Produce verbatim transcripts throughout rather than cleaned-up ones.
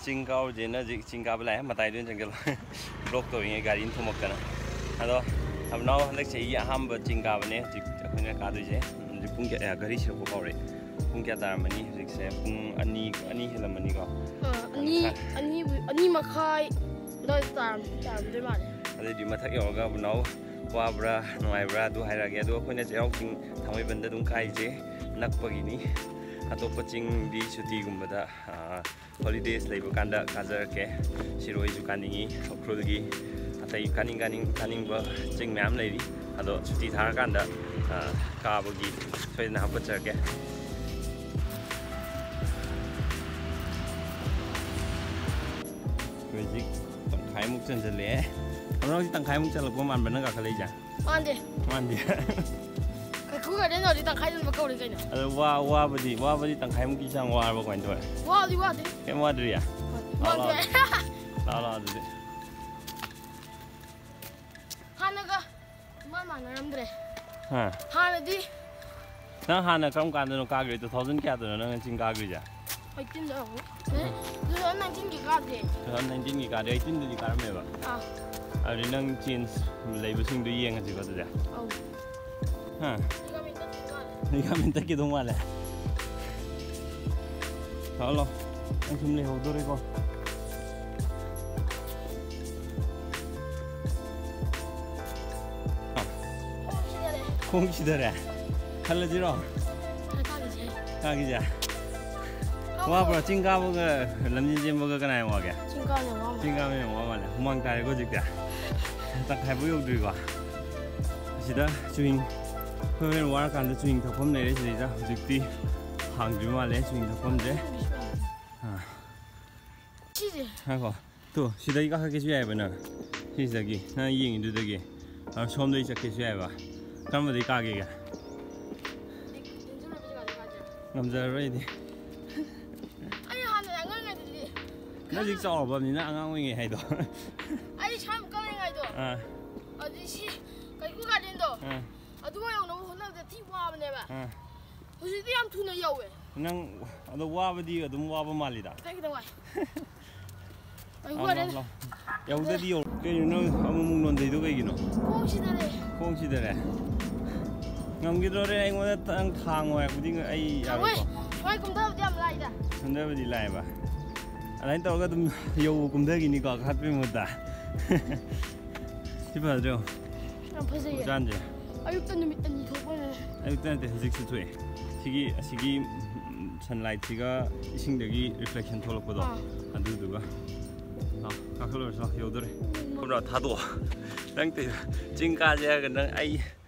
ꯆꯤꯡ ꯀꯥꯔꯨꯁꯦꯅ ꯍꯧꯖꯤꯛ ꯆꯤꯡ ꯀꯥꯕ ꯂꯥꯛꯑꯦ꯫ ꯃꯇꯥꯏꯗ ꯑꯣꯏꯅ ꯆꯪꯁꯤꯜꯂꯣ꯫ ꯕ꯭ꯂꯣꯛ ꯇꯧꯔꯤꯉꯩ ꯒꯥꯔꯤꯅ ꯊꯣꯝꯃꯛꯇꯅ꯫ ꯑꯗꯣ ꯑꯕꯅꯥꯎ ꯍꯟꯗꯛ ꯆꯍꯤꯒꯤ ꯑꯍꯥꯟꯕ ꯆꯤꯡ ꯀꯥꯕꯅꯦ ꯍꯧꯖꯤꯛ ꯑꯩꯈꯣꯏꯅ ꯀꯥꯗꯣꯏꯁꯦ꯫ ꯍꯧꯖꯤꯛ ꯄꯨꯡ ꯀꯌꯥ, ꯑꯦ, ꯘꯔꯤ ꯁꯤꯔꯛꯄ ꯐꯥꯎꯔꯦ꯫ ꯄꯨꯡ ꯀꯌꯥ ꯇꯥꯔꯝꯃꯅꯤ ꯍꯧꯖꯤꯛꯁꯦ? ꯄꯨꯡ ꯑꯅꯤ, ꯑꯅꯤ ꯍꯦꯜꯂꯝꯃꯅꯤꯀꯣ꯫ ꯑꯥ, ꯑꯅꯤ, ꯃꯈꯥꯏ꯫ ꯑꯅꯤ, ꯑꯅꯤ ꯃꯈꯥꯏ ꯑꯗꯨꯋꯥꯏꯗ ꯇꯥꯔꯝ-, ꯇꯥꯔꯝꯗꯣꯏ ꯃꯥꯜꯂꯦ꯫ ꯑꯗꯩꯗꯤ ꯃꯊꯛ ꯌꯧꯔꯒ ꯑꯕꯅꯥꯎ ꯋꯥꯕ꯭ꯔꯥ ꯅꯨꯡꯉꯥꯏꯕ꯭ꯔꯥ ꯑꯗꯨ ꯍꯥꯏꯔꯛꯑꯒꯦ꯫ ꯑꯗꯣ ꯑꯩꯈꯣꯏꯅ ꯆꯩꯔꯥꯎ ꯆꯤꯡ ꯊꯥꯡꯃꯩꯕꯟꯗ ꯑꯗꯨꯝ ꯀꯥꯏꯁꯦ ꯅꯛꯄꯒꯤꯅꯤ꯫ ꯑꯇꯣꯞꯄ ꯆꯤꯡꯗꯤ ꯁꯨꯇꯤꯒꯨꯝꯕꯗ, ꯑꯥ, ꯍꯣꯂꯤꯗꯦꯁ ꯂꯩꯕ ꯀꯥꯟꯗ ꯀꯥꯖꯔꯛꯀꯦ꯫ ꯁꯤꯔꯣꯏꯁꯨ ꯀꯥꯅꯤꯡꯉꯤ, ꯎꯈ꯭ꯔꯨꯜꯒꯤ ꯑꯇꯩ ꯀꯥꯅꯤꯡ, ꯀꯥꯅꯤꯡ, ꯀꯥꯅꯤꯡꯕ ꯆꯤꯡ ꯃꯌꯥꯝ ꯂꯩꯔꯤ꯫ ꯑꯗꯣ ꯁꯨꯇꯤ ꯊꯥꯔꯀꯥꯟꯗ, ꯑ, ꯀꯥꯕꯒꯤ ꯁꯣꯏꯗꯅ ꯍꯥꯞꯀꯠꯆꯔꯛꯀꯦ꯫ ꯑꯩꯈꯣꯏ ꯍꯧꯖꯤꯛ ꯇꯪꯈꯥꯏꯃꯨꯛ ꯆꯟꯁꯤꯜꯂꯛꯑꯦ꯫ ꯑꯗꯣ ꯍꯧꯖꯤꯛ ꯇꯪꯈꯥꯏꯃꯨꯛ ꯆꯜꯂꯛꯄ ꯃꯥꯟꯕ꯭ꯔꯥ ꯅꯪ ꯀꯥꯈꯠꯂꯛꯏꯁꯦ? ꯃꯥꯟꯗꯦ꯫ ꯃꯥꯟꯗꯦ꯫ ꯀꯩꯀꯨ ꯒꯥꯔꯗꯦꯟ ꯌꯧꯔꯗꯤ ꯇꯪꯈꯥꯏ ꯆꯟꯕ ꯀꯧꯔꯦ ꯀꯩꯅꯣ꯫ ꯑꯗꯣ ꯋꯥ-, ꯋꯥꯕꯗꯤ, ꯋꯥꯕꯗꯤ ꯇꯪꯈꯥꯏꯃꯨꯛꯀꯤ ꯆꯥꯡ ꯋꯥꯔꯕ ꯀꯃꯥꯏꯅ ꯇꯧꯋꯦ? ꯋꯥꯕꯗꯤ ꯋꯥꯗꯦ꯫ ꯀꯩꯝ ꯋꯥꯗ꯭ꯔꯤꯌꯦ? ꯍꯣꯏ, ꯂꯥꯛꯑꯣ, ꯋꯥꯗꯦ꯫ ꯂꯥꯛꯑꯣ꯫ ꯂꯥꯛꯑꯣ, ꯂꯥꯛꯑꯣ, ꯑꯗꯨꯗꯤ꯫ ꯍꯥꯟꯅꯒ ꯏꯃꯥꯟ ꯃꯥꯟꯅꯔꯝꯗ꯭ꯔꯦ꯫ ꯍꯥ꯫ ꯍꯥꯟꯅꯗꯤ ꯅꯪ ꯍꯥꯟꯅ ꯀꯔꯝ ꯀꯥꯟꯗꯅꯣ ꯀꯥꯈ꯭ꯔꯤꯗꯣ? Two thousand ꯀꯌꯥꯗꯅꯣ ꯅꯪꯅ ꯆꯤꯡ ꯀꯥꯈ꯭ꯔꯤꯁꯦ? Eighteen ꯗ ꯑꯃꯨꯛ꯫ ꯑꯦ, two thousand nineteen ꯒꯤ ꯀꯥꯗꯦ꯫ Two thousand nineteen ꯒꯤ ꯀꯥꯗꯦ, eighteen ꯗꯗꯤ ꯀꯥꯔꯝꯃꯦꯕ꯫ ꯑꯥ꯫ ꯑꯗꯨꯗꯤ ꯅꯪ ꯆꯦꯟꯖ ꯂꯩꯕꯁꯤꯡꯗꯣ ꯌꯦꯡꯉꯁꯤꯀꯣ ꯑꯗꯨꯗꯤ꯫ ꯑꯧ꯫ ꯍꯥ? ꯂꯤꯒꯥꯃꯦꯟ ꯇꯠꯈꯤꯗꯧ ꯃꯥꯜꯂꯦ꯫ ꯂꯤꯒꯥꯃꯦꯟ ꯇꯠꯈꯤꯗꯧ ꯃꯥꯜꯂꯦ꯫ ꯂꯥꯛꯑꯣ, ꯂꯥꯛꯑꯣ꯫ ꯅꯪ ꯁꯨꯝ ꯂꯩꯍꯧꯗꯣꯔꯦꯀꯣ꯫ ꯈꯣꯡ ꯁꯤꯗꯔꯦ꯫ ꯈꯣꯡ ꯁꯤꯗꯔꯦ? ꯈꯜꯂꯁꯤꯔꯣ? ꯀꯥꯈꯤꯁꯦ꯫ ꯀꯥꯈꯤꯁꯦ? ꯋꯥꯕ꯭ꯔꯣ? ꯆꯤꯡ ꯀꯥꯕꯒ ꯂꯝꯖꯦꯟ ꯆꯦꯟꯕꯒ ꯀꯅꯥ ꯍꯦꯟꯅ ꯋꯥꯒꯦ? ꯆꯤꯡ ꯀꯥꯕꯅ ꯋꯥ ꯃꯥꯜꯂꯦ꯫ ꯆꯤꯡ ꯀꯥꯕꯅ ꯍꯦꯟꯅ ꯋꯥ ꯃꯥꯜꯂꯦ꯫ ꯍꯨꯃꯥꯡ ꯇꯥꯔꯦꯀꯣ ꯍꯧꯖꯤꯛꯇꯤ꯫ ꯇꯪꯈꯥꯏꯐꯥꯎ ꯌꯧꯗ꯭ꯔꯤꯀꯣ꯫ ꯑꯁꯤꯗ ꯆꯨꯍꯤꯡ, ꯑꯩꯈꯣꯏ ꯍꯣꯔꯦꯟ ꯋꯥꯔꯀꯥꯟꯗ ꯆꯨꯍꯤꯡ ꯊꯛꯐꯝ ꯂꯩꯔꯦ ꯁꯤꯗꯩꯗ꯫ ꯍꯧꯖꯤꯛꯇꯤ ꯍꯥꯡꯗ꯭ꯔꯤꯕ ꯃꯥꯜꯂꯦ ꯆꯨꯍꯤꯡ ꯊꯛꯐꯝꯁꯦ꯫ ꯑꯥ꯫ ꯁꯤꯁꯦ꯫ ꯉꯥꯏꯈꯣ꯫ ꯇꯨ, ꯁꯤꯗꯒꯤ ꯀꯥꯈꯠꯀꯦꯁꯨ ꯌꯥꯏꯑꯕ ꯅꯪ꯫ ꯁꯤꯁꯤꯗꯒꯤ, ꯅꯪ ꯌꯦꯡꯉꯤꯗꯨꯗꯒꯤ꯫ ꯑ, ꯁꯣꯝꯗꯒꯤ ꯆꯠꯀꯦꯁꯨ ꯌꯥꯏꯑꯕ꯫ ꯀꯔꯝꯕꯗꯒꯤ ꯀꯥꯒꯦꯒ? ꯉꯝꯖꯔꯔꯣꯏ ꯑꯩꯗꯤ꯫ ꯑꯩ ꯍꯥꯟꯅ ꯑꯉꯥꯡ ꯑꯣꯏꯔꯤꯉꯩꯗꯗꯤ ꯅꯪ ꯍꯧꯖꯤꯛ ꯆꯥꯎꯔꯕꯅꯤꯅ ꯑꯉꯥꯡ ꯑꯣꯏꯔꯤꯉꯩ ꯍꯥꯏꯗꯣ꯫ ꯑꯩ ꯁ꯭ꯋꯥꯏꯃꯨꯛ ꯀꯥꯔꯤꯉꯩꯗꯣ꯫ ꯑꯥ꯫ ꯑꯗꯨꯗꯤ ꯁꯤ ꯀꯩꯀꯨ ꯒꯥꯔꯗꯦꯟꯗꯣ꯫ ꯑꯥ꯫ ꯑꯗꯨꯒ ꯌꯧꯅꯕ ꯍꯣꯠꯅꯕꯗ ꯊꯤ ꯋꯥꯕꯅꯦꯕ꯫ ꯑꯥ꯫ ꯍꯧꯖꯤꯛꯇꯤ ꯌꯥꯝ ꯊꯨꯅ ꯌꯧꯋꯦ꯫ ꯅꯪ ꯑꯗꯣ ꯋꯥꯕꯗꯤ ꯑꯗꯨꯝ ꯋꯥꯕ ꯃꯥꯜꯂꯤꯗ꯫ ꯈꯤꯇꯪ ꯈꯤꯇꯪ ꯋꯥꯏ꯫ ꯑꯩ ꯑꯥ, ꯋꯥꯔꯦ꯫ ꯂꯥꯎ, ꯂꯥꯎ꯫ ꯌꯧꯗꯗꯤ ꯌꯧ-, ꯀꯩꯅꯣ ꯅꯪ ꯑꯃꯨꯛ ꯅꯣꯟꯊꯩꯗꯣ ꯀꯩꯒꯤꯅꯣ? ꯈꯣꯡꯁꯤꯗꯅꯦ꯫ ꯈꯣꯡꯁꯤꯗꯅꯦ? ꯉꯝꯈꯤꯗ꯭ꯔꯣꯔꯦ? ꯑꯩꯉꯣꯟꯗ ꯅꯪ ꯊꯥꯡꯉꯣ ꯍꯥꯏꯕꯗꯤ ꯑꯩ ꯉꯝꯃꯣꯏ꯫ ꯌꯥꯔꯣꯏꯀꯣ? ꯁ꯭ꯋꯥꯏ ꯀꯨꯝꯊꯕꯗꯤ ꯌꯥꯝ ꯂꯥꯏꯗ꯫ ꯀꯨꯝꯊꯕꯗꯤ ꯂꯥꯏꯕ꯫ ꯑꯗꯨꯃꯥꯏꯅ ꯇꯧꯔꯒ ꯑꯗꯨꯝ ꯌꯧꯕ ꯀꯨꯝꯊꯈꯤꯅꯤꯀꯣ, ꯀꯥꯈꯠꯄꯒꯤ ꯃꯍꯨꯠꯇ꯫ ꯁꯤ ꯐꯖꯗ꯭ꯔꯣ? ꯌꯥꯝ ꯐꯖꯩꯌꯦ꯫ ꯎꯆꯥꯟꯁꯦ꯫ ꯑꯌꯨꯛꯇ ꯅꯨꯃꯤꯠ ꯑꯅꯤ ꯊꯣꯛꯄ ꯑꯣꯏꯔꯦ꯫ ꯑꯌꯨꯛꯇ ꯅꯠꯇꯦ, ꯍꯧꯖꯤꯛꯁꯨ ꯊꯣꯛꯑꯦ꯫ ꯁꯤꯒꯤ, ꯑꯁꯤꯒꯤ, ꯎꯝ, sunlightꯁꯤꯒ ꯏꯁꯤꯡꯗꯒꯤ reflection ꯊꯣꯛꯂꯛꯄꯗꯣ, ꯑꯥ꯫ ꯑꯗꯨꯗꯨꯒ꯫ ꯂꯥꯎ, ꯀꯥꯈꯠꯂꯨꯔꯁꯤ ꯂꯥꯎ, ꯌꯧꯗꯣꯔꯦ꯫ ꯈꯪꯕ꯭ꯔꯥ, ꯊꯥꯗꯣꯛꯑꯣ꯫ ꯅꯪ ꯇꯧꯏꯗꯣ, ꯆꯤꯡ ꯀꯥꯁꯦ ꯍꯥꯏꯔꯒ ꯅꯪ ꯑꯩ,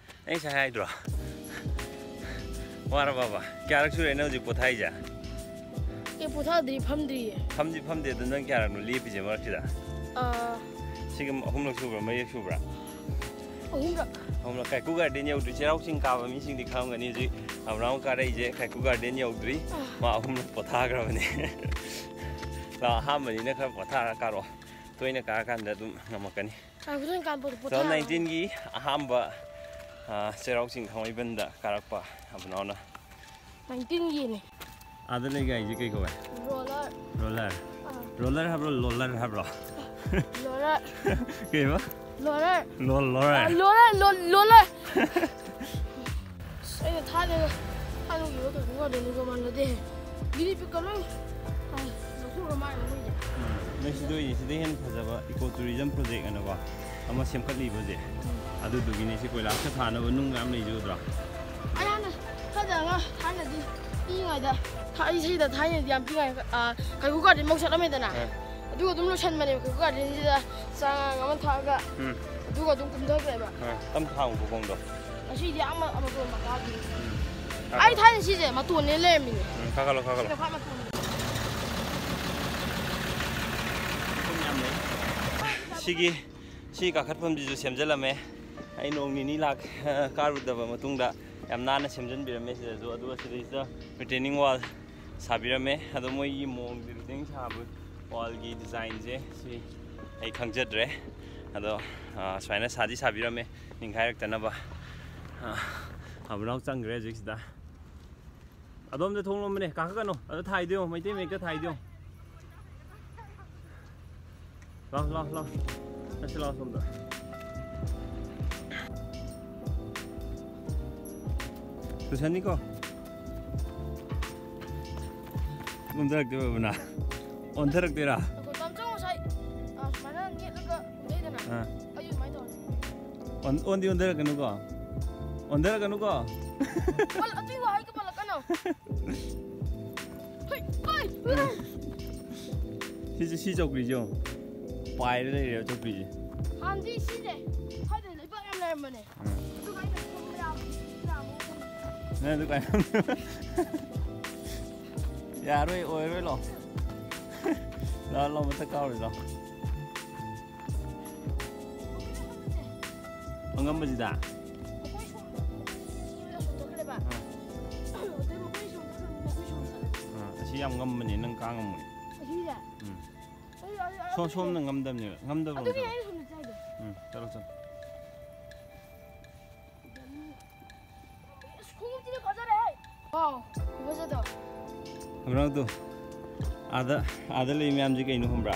ꯑꯩ ꯉꯁꯥꯏ ꯍꯥꯏꯗ꯭ꯔꯣ? ꯋꯥꯔꯕꯕ? ꯀꯌꯥꯔꯛ ꯁꯨꯔꯦ ꯅꯪ ꯍꯧꯖꯤꯛ ꯄꯣꯊꯥꯏꯁꯦ? ꯑꯦ, ꯄꯣꯊꯥꯗ꯭ꯔꯤ, ꯐꯝꯗ꯭ꯔꯤꯌꯦ꯫ ꯐꯝꯗꯤ ꯐꯝꯗꯦ, ꯑꯗꯨ ꯅꯪ ꯀꯌꯥꯔꯛꯅꯣ ꯂꯦꯞꯄꯤꯁꯦ ꯃꯔꯛꯁꯤꯗ? ꯑꯥ꯫ ꯁꯤꯒ ꯑꯍꯨꯝꯂꯛ ꯁꯨꯕ꯭ꯔꯥ, ꯃꯔꯤꯔꯛ ꯁꯨꯕ꯭ꯔꯥ? ꯑꯍꯨꯝꯂꯛ꯫ ꯑꯍꯨꯝꯂꯛ꯫ ꯀꯥꯏꯀꯨ garden ꯌꯧꯗ꯭ꯔꯤ꯫ ꯆꯩꯔꯥꯎ ꯆꯤꯡ ꯀꯥꯕ ꯃꯤꯁꯤꯡꯗꯤ ꯈꯪꯉꯝꯒꯅꯤ, ꯍꯧꯖꯤꯛ ꯑꯕ꯭ꯔꯥꯝ ꯀꯥꯔꯛꯏꯁꯦ ꯀꯥꯏꯀꯨ garden ꯌꯧꯗ꯭ꯔꯤ꯫ ꯑꯥ꯫ ꯃꯥ ꯑꯍꯨꯝꯂꯛ ꯄꯣꯊꯥꯈ꯭ꯔꯕꯅꯦ꯫ ꯂꯥꯛꯑꯣ, ꯑꯍꯥꯟꯕꯅꯤꯅ ꯈꯔ ꯄꯣꯊꯥꯔ ꯀꯥꯔꯛꯑꯣ꯫ ꯇꯣꯏꯅ ꯀꯥꯔꯀꯥꯟꯗ ꯑꯗꯨꯝ ꯉꯝꯃꯛꯀꯅꯤ꯫ ꯀꯥꯏꯀꯨ ꯀꯥꯟ ꯄꯣꯊꯥ-, two thousand nineteenꯒꯤ ꯑꯍꯥꯟꯕ, ꯑ, ꯆꯩꯔꯥꯎ ꯆꯤꯡ ꯊꯥꯡꯃꯩꯕꯟꯗ ꯀꯥꯔꯛꯄ ꯑꯕ꯭ꯔꯥꯝꯅ꯫ nineteenꯒꯤꯅꯦ꯫ ꯑꯥꯗ ꯂꯩ ꯒꯥꯔꯤꯁꯦ ꯀꯩ ꯀꯧꯋꯦ? Roller꯫ Roller꯫ ꯑꯥ꯫ Roller ꯍꯥꯏꯕ꯭ꯔꯣ, loller ꯍꯥꯏꯕ꯭ꯔꯣ? Roller꯫ ꯀꯩꯕ? Roller꯫ Lol-, loller꯫ ꯑꯥ, loller, lol-, loller꯫ ꯑꯁ, ꯑꯩꯅ ꯊꯥꯏꯅ, ꯊꯥꯏꯅꯒꯤ ꯀꯩꯅꯣ ꯒꯥꯔꯗꯦꯟꯗꯨꯒ ꯃꯥꯟꯅꯗꯦ꯫ ꯒꯤꯅꯤ ꯄꯤꯛꯀ ꯂꯣꯏ, ꯑꯥ, ꯂꯧꯊꯣꯛꯈ꯭ꯔ ꯃꯥꯜꯂꯦ ꯃꯣꯏꯁꯦ꯫ ꯎꯝ, ꯅꯣꯏ ꯁꯤꯗ ꯑꯣꯏꯅ, ꯁꯤꯗ ꯍꯦꯟꯅ ꯐꯖꯕ eco tourism project ꯑꯅꯀꯣ ꯑꯃ ꯁꯦꯝꯒꯠꯂꯤꯕꯁꯦ, ꯎꯝ꯫ ꯑꯗꯨꯗꯨꯒꯤꯅꯦ ꯁꯤ ꯀꯣꯏꯂꯥꯁꯀ ꯊꯥꯅꯕ ꯅꯨꯡ ꯃꯌꯥꯝ ꯂꯩꯖꯩ ꯎꯗ꯭ꯔꯣ? ꯑꯩ ꯍꯥꯟꯅ ꯊꯥꯏꯅ ꯑꯉꯥꯡ, ꯊꯥꯏꯅꯗꯤ ꯄꯤꯛꯏꯉꯩꯗ, ꯊꯥ-, ꯑꯩ ꯁꯤꯗ ꯊꯥꯏꯅꯗꯤ ꯌꯥꯝ ꯄꯤꯛꯏꯉꯩ, ꯑꯥ, ꯀꯩꯀꯨ ꯒꯥꯔꯗꯦꯟ ꯃꯧ ꯆꯠꯂꯝꯃꯦꯗꯅ꯫ ꯑꯥ꯫ ꯑꯗꯨꯒ ꯑꯗꯨꯝ ꯂꯣꯏꯁꯟꯕꯅꯦꯕ ꯀꯩꯀꯨ ꯒꯥꯔꯗꯦꯟꯁꯤꯗ ꯆꯉꯥꯡ ꯑꯃ ꯊꯛꯑꯒ꯫ ꯎꯝ꯫ ꯑꯗꯨꯒ ꯑꯗꯨꯝ ꯀꯨꯝꯊꯈ꯭ꯔꯦꯕ꯫ ꯑꯥ, ꯇꯞ ꯊꯥꯡꯉꯨꯀꯣ ꯈꯣꯡꯗꯣ꯫ ꯉꯁꯤꯗꯤ ꯑꯥ ꯃ-, ꯑꯥ ꯃꯇꯣꯟ ꯃꯈꯥꯒꯤ꯫ ꯎꯝ꯫ ꯑꯩ ꯊꯥꯏꯅ ꯁꯤꯁꯦ ꯃꯇꯣꯟꯅꯦ ꯂꯩꯔꯝꯃꯤꯅꯦ꯫ ꯎꯝ, ꯀꯥꯈꯠꯂꯣ, ꯀꯥꯈꯠꯂꯣ꯫ ꯁꯤꯅ ꯈ꯭ꯋꯥꯏ ꯃꯇꯣꯟꯅꯦ꯫ ꯁꯤꯒꯤ ꯁꯤ ꯀꯥꯈꯠꯐꯝꯁꯤꯁꯨ ꯁꯦꯝꯖꯤꯜꯂꯝꯃꯦ꯫ ꯑꯩ ꯅꯣꯡ ꯅꯤꯅꯤ ꯂꯥꯛ-, ꯀꯥꯔꯨꯗꯕ ꯃꯇꯨꯡꯗ ꯌꯥꯝ ꯅꯥꯟꯅ ꯁꯦꯝꯖꯤꯟꯕꯤꯔꯝꯃꯦ ꯁꯤꯗꯁꯨ꯫ ꯑꯗꯨꯒ ꯁꯤꯗꯩꯁꯤꯗ retaining wall ꯁꯥꯕꯤꯔꯝꯃꯦ꯫ ꯑꯗꯣ ꯃꯣꯏꯒꯤ ꯃꯑꯣꯡꯁꯦ, retaining ꯁꯥꯕ wallꯒꯤ designꯁꯦ ꯁꯤ ꯑꯩ ꯈꯪꯖꯗ꯭ꯔꯦ꯫ ꯑꯗꯣ, ꯑ, ꯁꯨꯃꯥꯏꯅ ꯁꯥꯗꯤ ꯁꯥꯕꯤꯔꯝꯃꯦ ꯅꯤꯡꯈꯥꯏꯔꯛꯇꯅꯕ꯫ ꯑ, ꯑꯕꯨꯅꯥꯎ ꯆꯪꯈ꯭ꯔꯦ ꯍꯧꯖꯤꯛꯁꯤꯗ꯫ ꯑꯗꯣꯝꯗ ꯊꯣꯡ ꯂꯣꯟꯕꯅꯦ, ꯀꯥꯈꯠꯀꯅꯨ꯫ ꯑꯗ ꯊꯥꯏꯗꯣ ꯌꯦꯡꯉꯣ, ꯃꯩꯇꯩ ꯃꯌꯦꯛꯇ ꯊꯥꯏꯗꯣ ꯌꯦꯡꯉꯣ꯫ ꯂꯥꯎ, ꯂꯥꯎ, ꯂꯥꯎ꯫ ꯆꯠꯁꯤ ꯂꯥꯎ, ꯁꯣꯝꯗ꯫ ꯂꯨꯁꯟꯅꯤꯀꯣ꯫ ꯀꯨꯝꯊꯔꯛꯇꯣꯏ ꯑꯣꯏꯕꯅ꯫ ꯑꯣꯟꯊꯔꯛꯇꯣꯏꯔꯥ? ꯑꯩꯈꯣꯏ ꯇꯥꯃꯣꯆꯧ ꯉꯁꯥꯏ, ꯑ, ꯁꯨꯃꯥꯏꯅ ꯅꯦꯠꯂꯒ ꯀꯨꯝꯊꯩꯗꯅ꯫ ꯑꯥ꯫ ꯑꯩꯁꯨ ꯑꯗꯨꯃꯥꯏꯅ ꯇꯧꯔꯅꯤ꯫ ꯑꯣꯟ-, ꯑꯣꯟꯗꯤ ꯑꯣꯟꯊꯔꯛꯀꯅꯨꯀꯣ꯫ ꯑꯣꯟꯊꯔꯛꯀꯅꯨꯀꯣ꯫ ꯄꯜ-, ꯑꯗꯨꯒꯤ ꯋꯥꯍꯩꯗꯣ ꯄꯜꯂꯛꯀꯅꯣ꯫ ꯍꯣꯏ, ꯍꯣꯏ꯫ ꯁꯤꯁꯦ, ꯁꯤ ꯆꯧꯀ꯭ꯔꯤꯁꯦ ꯌꯦꯡꯉꯣ꯫ ꯄꯥꯏꯔ ꯂꯩꯔꯦꯕ ꯆꯧꯀ꯭ꯔꯤꯁꯦ꯫ ꯍꯥꯟꯅꯗꯤ ꯁꯤꯁꯦ ꯁ꯭ꯋꯥꯏꯗ ꯂꯩꯕꯥꯛ ꯌꯥꯝ ꯂꯩꯔꯝꯕꯅꯦ꯫ ꯎꯝ꯫ ꯑꯗꯨ ꯀꯥꯏꯗ ꯊꯝꯕ ꯌꯥꯕ? ꯅꯪ ꯑꯗꯨ ꯀꯥꯏ-, ꯌꯥꯔꯣꯏ, ꯑꯣꯏꯔꯣꯏ, ꯂꯥꯎ꯫ ꯂꯥꯎ, ꯂꯥꯎ, ꯃꯊꯛ ꯀꯥꯔꯨꯁꯤ ꯂꯥꯎ꯫ ꯑꯉꯝꯕꯁꯤꯗ? ꯑꯥ꯫ ꯑꯥ, ꯑꯁꯤ ꯌꯥꯝ ꯉꯝꯕꯅꯦ, ꯅꯪ ꯀꯥ ꯉꯝꯃꯣꯏ꯫ ꯎꯝ꯫ ꯁꯣꯝ-, ꯁꯣꯝꯅ ꯉꯝꯗꯕꯅꯦꯕ, ꯉꯝꯗꯕ ꯑꯗꯨꯒꯤ ꯉꯝꯗꯕ꯫ ꯑꯩꯅ ꯁꯣꯝꯗ ꯆꯥꯏꯗꯣ꯫ ꯎꯝ, ꯆꯠꯂꯣ, ꯆꯠꯂꯣ꯫ ꯑꯁ, ꯈꯣꯡꯎꯞꯁꯤꯗꯤ ꯐꯖꯔꯦꯍꯦ꯫ ꯋꯥꯎ, ꯐꯖꯗ꯭ꯔꯣ? ꯈꯪꯕ꯭ꯔꯥ ꯑꯗꯨ? ꯑꯥꯗ, ꯑꯥꯗ ꯂꯩ ꯃꯌꯥꯝꯁꯦ ꯀꯩꯅꯣ ꯈꯪꯕ꯭ꯔꯥ?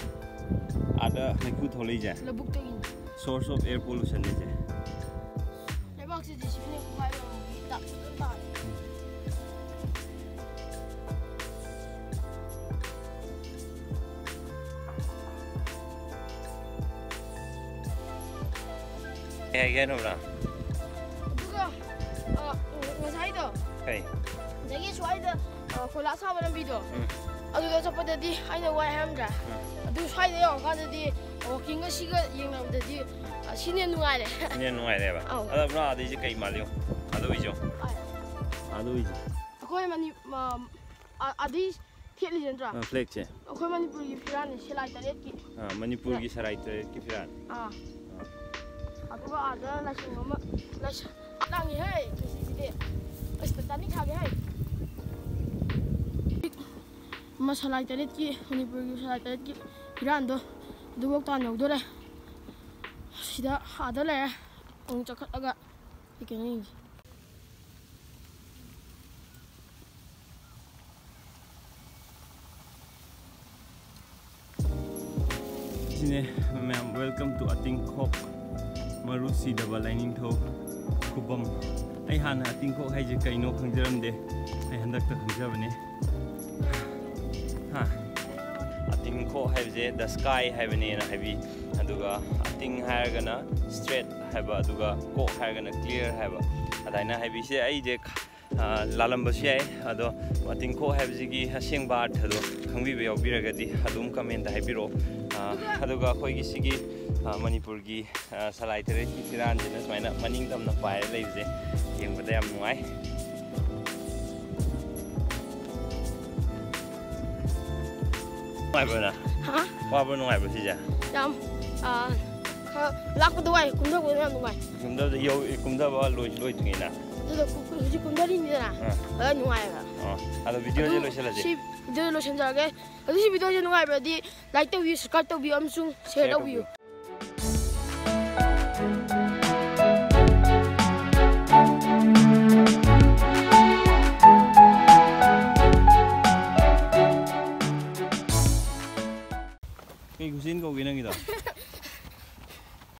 ꯑꯥꯗ ꯃꯩꯈꯨ ꯊꯣꯛꯂꯛꯏꯁꯦ꯫ ꯂꯧꯕꯨꯛꯇꯒꯤꯅꯤ꯫ Source of air pollution ꯅꯤꯁꯦ꯫ ꯂꯩꯕꯥꯛꯁꯦ JCB ꯅ ꯈꯨꯒꯥꯏꯕ ꯑꯃꯨꯛ ꯇꯥꯛ ꯇꯥꯛ ꯇꯥꯔꯦ꯫ ꯀꯩ ꯍꯥꯏꯒꯦ ꯍꯥꯏꯅꯣ, ꯕ꯭ꯔꯥ? ꯑꯗꯨꯒ, ꯑ, ꯉꯁꯥꯏꯗꯣ, ꯀꯩ? ꯉꯁꯥꯏꯒꯤ ꯁ꯭ꯋꯥꯏꯗ, ꯑ, ꯀꯣꯏꯂꯥ ꯁꯥꯕ ꯂꯝꯕꯤꯗꯣ, ꯎꯝ꯫ ꯑꯗꯨꯗ ꯆꯠꯄꯗꯗꯤ ꯑꯩꯅ ꯋꯥꯏ ꯍꯥꯏꯔꯝꯗ꯭ꯔꯥ? ꯎꯝ꯫ ꯑꯗꯨ ꯁ꯭ꯋꯥꯏꯗ ꯌꯧꯔꯀꯥꯟꯗꯗꯤ walking ꯒ ꯁꯤꯒ ꯌꯦꯡꯅꯕꯗꯗꯤ, ꯑ, ꯁꯤꯅ ꯅꯨꯡꯉꯥꯏꯔꯦ꯫ ꯁꯤꯅ ꯅꯨꯡꯉꯥꯏꯔꯦꯕ? ꯑꯧ꯫ ꯑꯗꯣ, ꯕ꯭ꯔꯥ, ꯑꯗꯩꯁꯦ ꯀꯩ ꯃꯥꯜꯂꯤ ꯌꯦꯡꯉꯣ? ꯑꯗꯣ ꯎꯏꯁꯦ ꯌꯦꯡꯉꯣ꯫ ꯑꯥ꯫ ꯑꯗꯣ ꯎꯏꯁꯦ꯫ ꯑꯩꯈꯣꯏ ꯃꯅꯤ-, ꯃ-, ꯑ-, ꯑꯗꯩ ꯊꯦꯠꯂꯤꯁꯦ ꯅꯠꯇ꯭ꯔꯥ? ꯑꯥ, flag ꯁꯦ꯫ ꯑꯩꯈꯣꯏ ꯃꯅꯤꯄꯨꯔꯒꯤ ꯐꯤꯔꯥꯜꯅꯤ, ꯁꯦꯂꯥꯏ ꯇꯔꯦꯠꯀꯤ꯫ ꯑꯥ, ꯃꯅꯤꯄꯨꯔꯒꯤ ꯁꯦꯂꯥꯏ ꯇꯔꯦꯠꯀꯤ ꯐꯤꯔꯥꯜ꯫ ꯑꯥ꯫ ꯑꯥ꯫ ꯑꯗꯨꯒ ꯑꯥꯗ ꯂꯥꯏꯁꯪ ꯑꯃ, ꯂꯥꯏꯁꯪ ꯂꯥꯡꯉꯤꯍꯦ, ꯉꯁꯤꯁꯤꯗꯤ꯫ ꯑꯁ, ꯇꯥꯅꯤꯡ ꯊꯥꯒꯦ ꯍꯥꯏ꯫ ꯑꯃ ꯁꯦꯂꯥꯏ ꯇꯔꯦꯠꯀꯤ, ꯃꯅꯤꯄꯨꯔꯒꯤ ꯁꯦꯂꯥꯏ ꯇꯔꯦꯠꯀꯤ ꯐꯤꯔꯥꯜꯗꯣ, ꯑꯗꯨꯐꯥꯎ ꯇꯥꯟ ꯌꯧꯗꯣꯔꯦ꯫ ꯁꯤꯗ ꯑꯥꯗ ꯂꯩꯔꯦ꯫ ꯑꯃꯨꯛ ꯆꯠꯈꯠꯂꯒ ꯀꯩꯅꯣ ꯌꯦꯡꯁꯤ꯫ ꯁꯤꯅꯦ ꯃꯌꯥꯝ, welcome to ꯑꯇꯤꯡꯈꯣꯛ, ꯃꯔꯨ ꯁꯤꯗꯕ ꯂꯥꯏꯅꯤꯡꯊꯧ ꯈꯨꯕꯝ꯫ ꯑꯩ ꯍꯥꯟꯅ ꯑꯇꯤꯡꯈꯣꯛ ꯍꯥꯏꯁꯦ ꯀꯩꯅꯣ ꯈꯪꯖꯔꯝꯗꯦ, ꯑꯩ ꯍꯟꯗꯛꯇ ꯈꯪꯖꯕꯅꯦ꯫ ꯍꯥ? ꯑꯇꯤꯡꯈꯣꯛ ꯍꯥꯏꯕꯁꯦ the sky ꯍꯥꯏꯕꯅꯦꯅ ꯍꯥꯏꯕꯤ, ꯑꯗꯨꯒ ꯑꯇꯤꯡ ꯍꯥꯏꯔꯒꯅ straight ꯍꯥꯏꯕ, ꯑꯗꯨꯒ ꯈꯣꯛ ꯍꯥꯏꯔꯒꯅ clear ꯍꯥꯏꯕ, ꯑꯗꯨꯃꯥꯏꯅ ꯍꯥꯏꯕꯤꯁꯦ꯫ ꯑꯩꯁꯦ ꯑ, ꯂꯥꯜꯂꯝꯕꯁꯨ ꯌꯥꯏ, ꯑꯗꯣ ꯑꯇꯤꯡꯈꯣꯛ ꯍꯥꯏꯕꯁꯤꯒꯤ ꯑꯁꯦꯡꯕ ꯑꯔꯊꯗꯣ ꯈꯪꯕꯤꯕ ꯌꯥꯎꯕꯤꯔꯒꯗꯤ ꯑꯗꯨꯝ comment ꯍꯥꯏꯕꯤꯔꯛꯑꯣ꯫ ꯑ, ꯑꯗꯨꯒ ꯑꯩꯈꯣꯏꯒꯤ ꯁꯤꯒꯤ, ꯑ, ꯃꯅꯤꯄꯨꯔꯒꯤ, ꯑ, ꯁꯂꯥꯏ ꯇꯔꯦꯠꯀꯤ ꯐꯤꯔꯥꯟꯁꯤꯅ ꯁꯨꯃꯥꯏꯅ ꯃꯅꯤꯡ ꯇꯝꯅ ꯄꯥꯏꯔ ꯂꯩꯕꯁꯦ ꯌꯦꯡꯕꯗ ꯌꯥꯝ ꯅꯨꯡꯉꯥꯏ꯫ ꯅꯨꯡꯉꯥꯏꯕ꯭ꯔꯣ ꯅꯪ? ꯍꯥ? ꯋꯥꯕ꯭ꯔꯣ, ꯅꯨꯡꯉꯥꯏꯕ꯭ꯔꯣ ꯁꯤꯁꯦ? ꯌꯥꯝ, ꯑ, ꯈꯔ ꯂꯥꯛꯄꯗ ꯋꯥꯏ, ꯀꯨꯝꯊꯕꯗ ꯌꯥꯝ ꯅꯨꯡꯉꯥꯏ꯫ ꯀꯨꯝꯊꯕꯗ ꯌꯧ-, ꯀꯨꯝꯊꯕ ꯂꯣꯏꯁꯨ ꯂꯣꯏꯗ꯭ꯔꯤꯉꯩꯗ꯫ ꯑꯗꯨꯗ ꯀꯨ-, ꯀꯨ-, ꯍꯧꯖꯤꯛ ꯀꯨꯝꯊꯔꯤꯅꯤꯗꯅ, ꯑꯥ꯫ ꯑꯗ ꯅꯨꯡꯉꯥꯏꯌꯦꯕ꯫ ꯑꯣ, ꯑꯗꯣ video ꯁꯦ ꯑꯗꯨ ꯂꯣꯏꯁꯤꯜꯂꯁꯤ꯫ ꯁꯤ video ꯂꯣꯏꯁꯤꯟꯖꯔꯒꯦ꯫ ꯑꯗꯨ ꯁꯤ video ꯁꯦ ꯅꯨꯡꯉꯥꯏꯕꯗꯤ like ꯇꯧꯕꯤꯌꯨ, subscribe ꯇꯧꯕꯤꯌꯨ ꯑꯃꯁꯨꯡ share share ꯇꯧꯕꯤꯌꯨ꯫ ꯇꯧꯕꯤꯌꯨ꯫ ꯀꯩ ꯈꯨꯆꯦꯟ ꯀꯧꯒꯦ ꯅꯪꯒꯤꯗꯣ?